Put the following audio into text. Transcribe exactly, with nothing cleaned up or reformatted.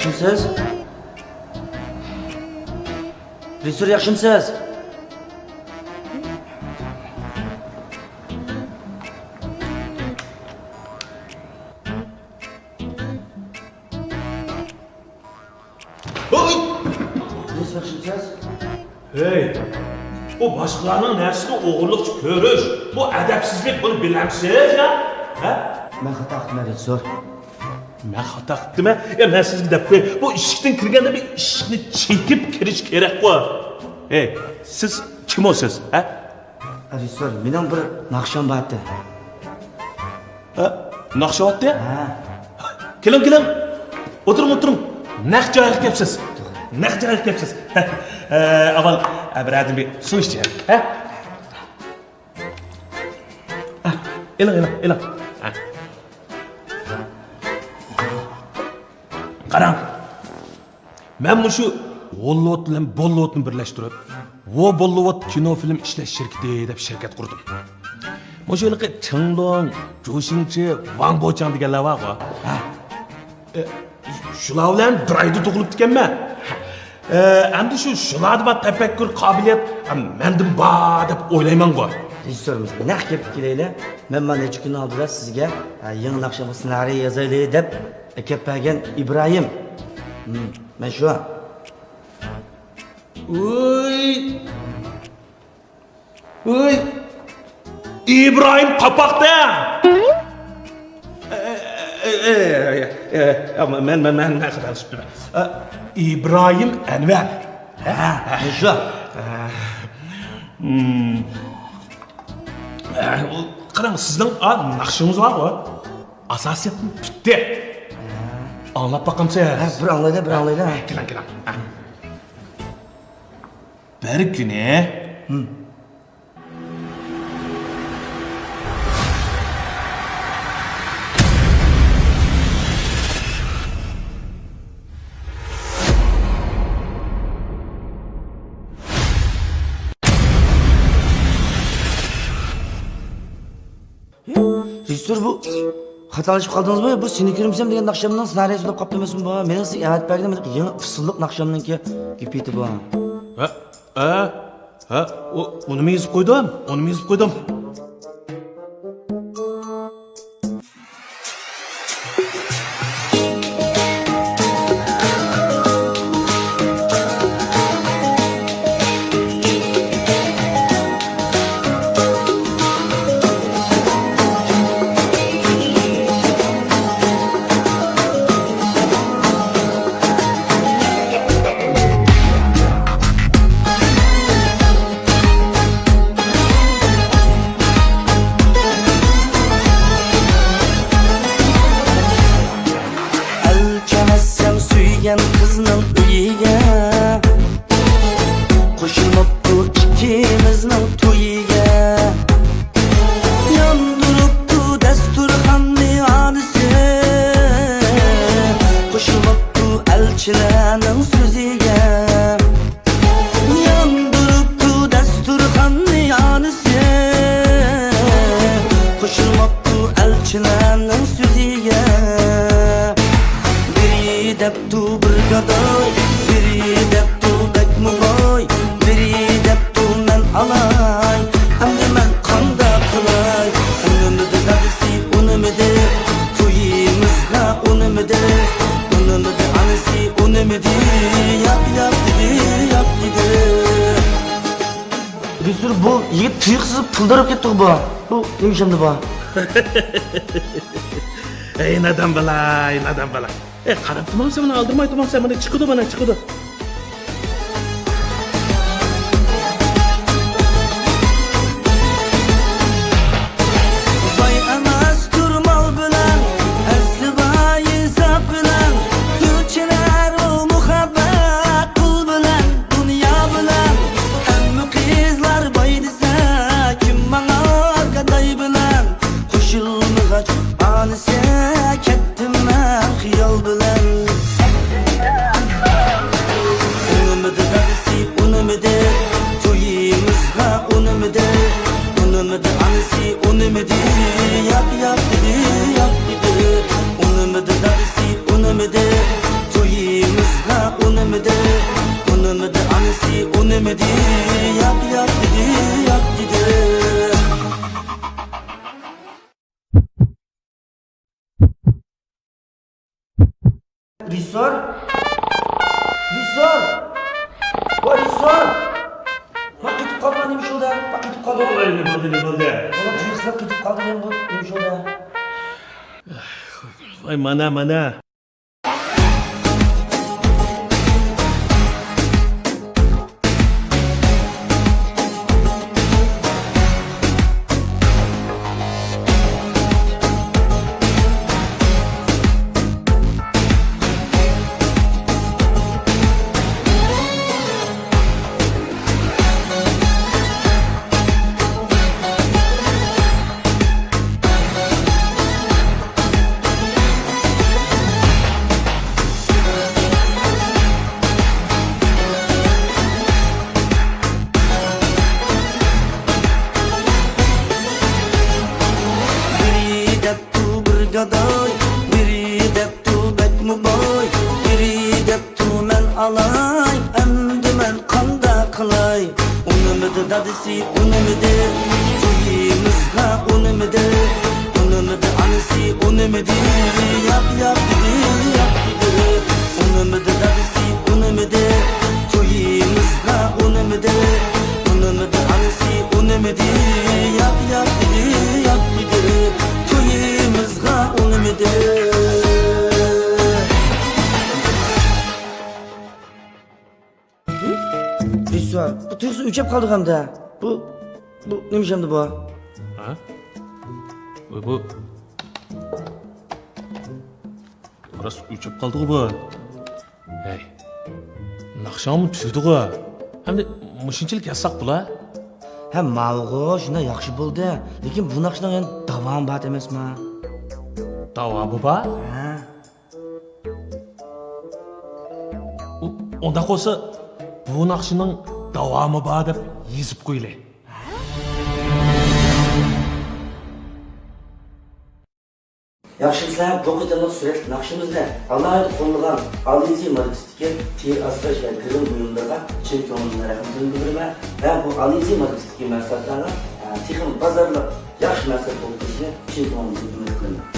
ياخشىمسىز؟ رېژىسسور، ياخشىمسىز؟ ھوي! رېژىسسور، ياخشىمسىز؟ ھەي! بۇ باشقىلارنىڭ نەرسىسىنى ئوغرىلىقچە كۆرۈش، بۇ ئەدەپسىزلىك، بۇنى بىلەمسىز يا؟ ھە؟ مەن خاتا قىپتىمەن، رېژىسسور. مەن خاتا قىپتىمەن؟ يا، مەن سىزگە دەپ قوياي، بۇ ئىشىكتىن كىرگەندە بىر ئىشىكنى چېكىپ كىرىش كېرەكقۇ. ھەي، سىز كىم ئۇ سىز، ھە؟ رېژىسسور، مېنىڭ بىر ناخشام بار ئىدى. ھە؟ ناخشا ئاتتى؟ ھە. كېلىڭ، كېلىڭ. ئولتۇرۇڭ، ئولتۇرۇڭ. نەق جايىغا كەپسىز. نەق جايىغا كەپسىز. ئە، ئاۋۋال، ئە، بىرەردىن بىر سۇ ئىچىڭ. ھە؟ ئە، ئېلىڭ، ئېلىڭ، ئېلىڭ. ھە. قاراڭ. مەن مۇشۇ ھوللىۋۇد بىلەن بوللىۋۇدنى بىرلەشتۈرۈپ، ۋو بوللىۋۇد كىنو فىلىم ئىشلەش شىركىتى دەپ شىركەت قۇردۇم. مۇشۇ ھېلىقى چېڭلوڭ، جۇشىڭچى، ۋاڭ بوچاڭ دېگەنلەر بارغۇ. ھە. ئە، شۇلار بىلەن بىر ئايدا تۇغۇلۇپتىكەنمەن. ئە، ئەمدى شۇ، شۇلاردا بار تەپەككۇر، قابىلىيەت، ئە، مەندىمۇ بار دەپ ئويلايمەنغۇ. رېژىسسورىمىز، نەق گەپكە كېلەيلى. مەن مانا نەچچە كۈن ئالدىدا سىزگە، ئە، يېڭى ناخشامغا سېنارىي يازايلى دەپ ئەكەپ بەرگەن ئىبراھىم. ھىم، مەن شۇ. ۋوي! ۋوي! ئىبراھىم قاپاقتا! ئە، ئە، ئە، ئە، ئە، مەن، مەن، مەن، مەن خاتالىشىپتىمەن. ئە، ئىبراھىم ئەنۋەر. ھە، مەن شۇ. ئە، ھىم. ئە، قاراڭ، سىزنىڭ، ئا، ناخشىڭىز بارغۇ. ئاساسىيەتتىن پۈتتى. ئاڭلاپ باقامسىز؟ ھە، بىر ئاڭلايلى، بىر ئاڭلايلى. كېلىڭ، كېلىڭ. ھە. بىر كۈنى. ھىم. رېژىسسور، بۇ خاتالىشىپ قالدىڭىزمۇ؟ بۇ سېنى كۆرمىسەم دېگەن ناخشامنىڭ سېنارىيسى بولۇپ قاپتۇ ئەمەسمۇ بۇ؟ مېنىڭ سىزگە ئەۋەتىپ بەرگىنىم يېڭى ئۇسسۇللۇق ناخشامنىڭكى گېپى ئىدى بۇ. ھە؟ ھە؟ ھە؟ ئۇ، ئۇنىمۇ يېزىپ قويدۇم، ئۇنىمۇ يېزىپ قويدۇم. ئەلچى ئەمەسسەن سۆيگەن قىزنىڭ ئۆيىگە، قوشۇلماپتۇ ئىككىمىزنىڭ تويىگە. ياندۇرۇپتۇ دەستۇرخاننى ئانىسى، قوشۇلماپتۇ ئەلچىلەرنىڭ سۆزىگە. ياندۇرۇپتۇ دەستۇرخاننى ئانىسى، قوشۇلماپتۇ ئەلچىلەرنىڭ سۆزىگە. بىرى دەپتۇ بىر گاداي، بىرى دەپتۇ بەكمۇ باي، بىرى دەپتۇ مەن ئالاي. ئەمدى مەن قانداق قىلاي؟ ئۇنىمىدى دادىسى، ئۇنىمىدى، تويىمىزغا ئۇنىمىدى. ئۇنىمىدى ئانىسى، ئۇنىمىدى، ياق، ياق دېدى، ياق دېدى. رېژىسسور، بۇ يىگىت تۇيۇقسىز پۇلدار بولۇپ كەتتىغۇ بۇ. بۇ نېمە ئىش ئەمدى بۇ؟ ئەي نادان بالا، ئەي نادان بالا. ئەي، قاراپ تۇرمامسەن، مانا ئالدىرماي تۇرمامسەن، مانا چىقىدۇ، مانا چىقىدۇ. باي ئەمەستۇر مال بىلەن، ئەسلى باي ھېساب بىلەن، گۈلچىلەر ئۇ مۇھەببەت پۇل بىلەن، دۇنيا بىلەن. ھەممە قىزلار باي دېسە، كىم ماڭا گاداي بىلەن؟ قوشۇلمىغاچ ئانىسى، كەتتىم مەن خىيال بىلەن. ئۇنىمىدى، ياق، ياق دېدى، ياق دېدى. رېژىسسور؟ رېژىسسور! ۋاي، رېژىسسور! ما قېتىپ قالدىڭ، نېمە ئىش بولدى؟ ما قېتىپ قالدىڭ؟ ۋاي، نېمە بولدى، نېمە بولدى؟ ۋاي، جىق قېتىپ قالدىڭ، نېمە بولدى، نېمە ئىش بولدى؟ ۋاي، مانا، مانا. بىرى دەپتۇ بىر گاداي، بىرى دەپتۇ بەكمۇ باي، بىرى دەپتۇ مەن ئالاي، ئەمدى مەن قانداق قىلاي؟ ئۇنىمىدى دادىسى، ئۇنىمىدى، تويىمىزغا ئۇنىمىدى. ئۇنىمىدى ئانىسى، ئۇنىمىدى، ياق، ياق دېدى، ياق دېدى. ئۇنىمىدى دادىسى، ئۇنىمىدى، تويىمىزغا ئۇنىمىدى. ئۇنىمىدى ئانىسى، ئۇنىمىدى، ياق، ياق دېدى، ياق دېدى. تويىمىزغا ئۇنىمىدى. رېژىسسور، بۇ تۇيۇقسىز ئۆچۈپ قالدى ئەمدى. بۇ، بۇ نېمە ئىش ئەمدى بۇ؟ ھە؟ بۇ، بۇ. راست ئۆچۈپ قالدىغۇ بۇ. ھەي. ناخشاڭمۇ تۈزىدىغۇ. ئەمدى مۇشۇنچىلىك يازساق بولا؟ ھە، ماۋۇغۇ شۇنداق ياخشى بولدى. لېكىن بۇ ناخشىنىڭ يەنە داۋامى بار ئەمەسمۇ؟ داۋامى بار؟ ھە. ئۇ، ئۇنداق بولسا، بۇ ناخشىنىڭ داۋامى بار دەپ يېزىپ قويىلى. ياخشى بىلسىلەر، بۇ قېتىملىق سۈرەتلىك ناخشىمىزنى ئالاھىدە قوللىغان ئالىزى ماركىسىدىكى تېرە ئاسراش ۋە گىرىم بۇيۇملىرىغا چىن كۆڭلۈمدىن رەھمىتىمنى بىلدۈرىمەن ۋە بۇ ئالىزى ماركىسىدىكى مەھسۇلاتلارنىڭ، ئە، تېخىمۇ بازارلىق ياخشى مەھسۇلات بولۇپ قېلىشىنى چىن كۆڭلۈمدىن ئۈمىد قىلىمەن.